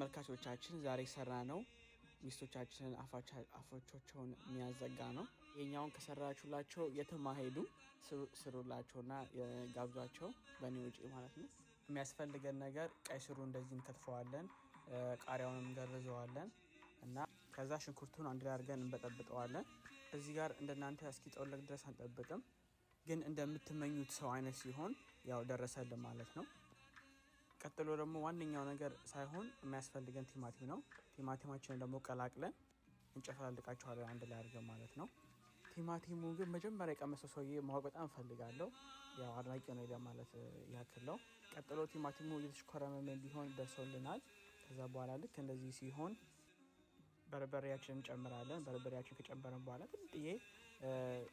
ተመልካቾቻችን፣ ዛሬ ሰራ ነው ሚስቶቻችንን አፎቻቸውን የሚያዘጋ ነው። ይሄኛውን ከሰራችሁላቸው የትም አይሄዱም። ስሩላቸውና ጋብዟቸው በእኔ ውጪ ማለት ነው። የሚያስፈልገን ነገር ቀይ ስሩ እንደዚህ እንከትፈዋለን፣ ቃሪያውን እንገርዘዋለን እና ከዛ ሽንኩርቱን አንድ ላይ አድርገን እንበጠብጠዋለን። እዚህ ጋር እንደናንተ እስኪጠወለግ ድረስ አንጠብቅም፣ ግን እንደምትመኙት ሰው አይነት ሲሆን ያው ደረሰልን ማለት ነው። ቀጥሎ ደግሞ ዋነኛው ነገር ሳይሆን የሚያስፈልገን ቲማቲም ነው። ቲማቲማችንን ደግሞ ቀላቅለን እንጨፈላልቃቸዋለን አንድ ላይ አድርገን ማለት ነው። ቲማቲሙ ግን መጀመሪያ የቀመሰው ሰውዬ ማወቅ በጣም እፈልጋለሁ። ያው አድናቂ ነው ለማለት ያክል ነው። ቀጥሎ ቲማቲሙ እየተሽኮረመመ ቢሆን ደርሶልናል። ከዛ በኋላ ልክ እንደዚህ ሲሆን በርበሬያችንን እንጨምራለን። በርበሬያችን ከጨመረን በኋላ ትንጥዬ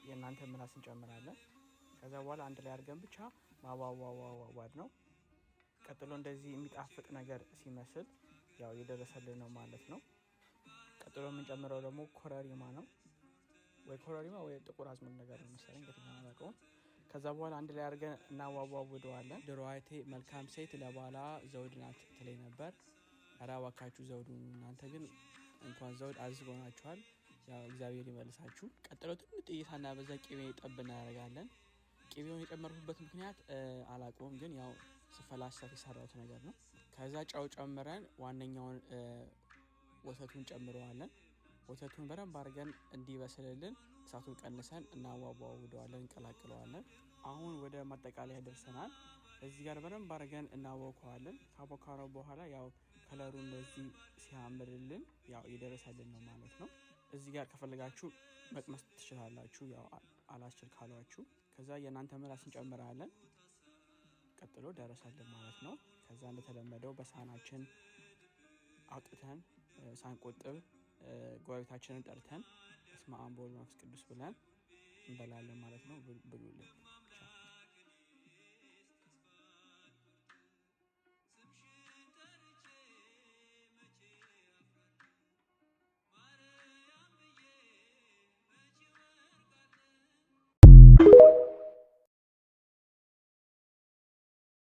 የእናንተ ምላስ እንጨምራለን። ከዛ በኋላ አንድ ላይ አድርገን ብቻ ማዋዋዋዋድ ነው። ቀጥሎ እንደዚህ የሚጣፍጥ ነገር ሲመስል ያው የደረሰልን ነው ማለት ነው። ቀጥሎ የምንጨምረው ደግሞ ኮረሪማ ነው፣ ወይ ኮረሪማ ወይ ጥቁር አዝሙድ ነገር ነው መሰለኝ፣ አላውቀውም። ከዛ በኋላ አንድ ላይ አድርገን እናዋዋውደዋለን። ድሮ አያቴ መልካም ሴት ለባሏ ዘውድ ናት ትለኝ ነበር። ኧረ እባካችሁ ዘውዱ፣ እናንተ ግን እንኳን ዘውድ አዝጎናችኋል። ያው እግዚአብሔር ይመልሳችሁ። ቀጥሎ ትንጥዬ ሳናበዛ ቅቤ ጠብ እናደርጋለን። ቅቤውን የጨመርኩበት ምክንያት አላውቀውም፣ ግን ያው ስፈላሰፍ የሰራሁት ነገር ነው። ከዛ ጨው ጨምረን ዋነኛውን ወተቱን ጨምረዋለን። ወተቱን በደንብ አድርገን እንዲበስልልን እሳቱን ቀንሰን እናዋዋውደዋለን፣ እንቀላቅለዋለን። አሁን ወደ ማጠቃለያ ደርሰናል። እዚህ ጋር በደንብ አድርገን እናቦከዋለን። ካቦካረው በኋላ ያው ከለሩ እንደዚህ ሲያምርልን ያው የደረሰልን ነው ማለት ነው። እዚህ ጋር ከፈለጋችሁ መቅመስ ትችላላችሁ፣ ያው አላስችል ካሏችሁ። ከዛ የእናንተ ምላስ እንጨምራለን። ቀጥሎ ደረሰልን ማለት ነው። ከዛ እንደተለመደው በሳህናችን አውጥተን ሳንቆጥብ ጎረቤታችንን ጠርተን በስመ አብ ወወልድ ወመንፈስ ቅዱስ ብለን እንበላለን ማለት ነው። ብሉልን።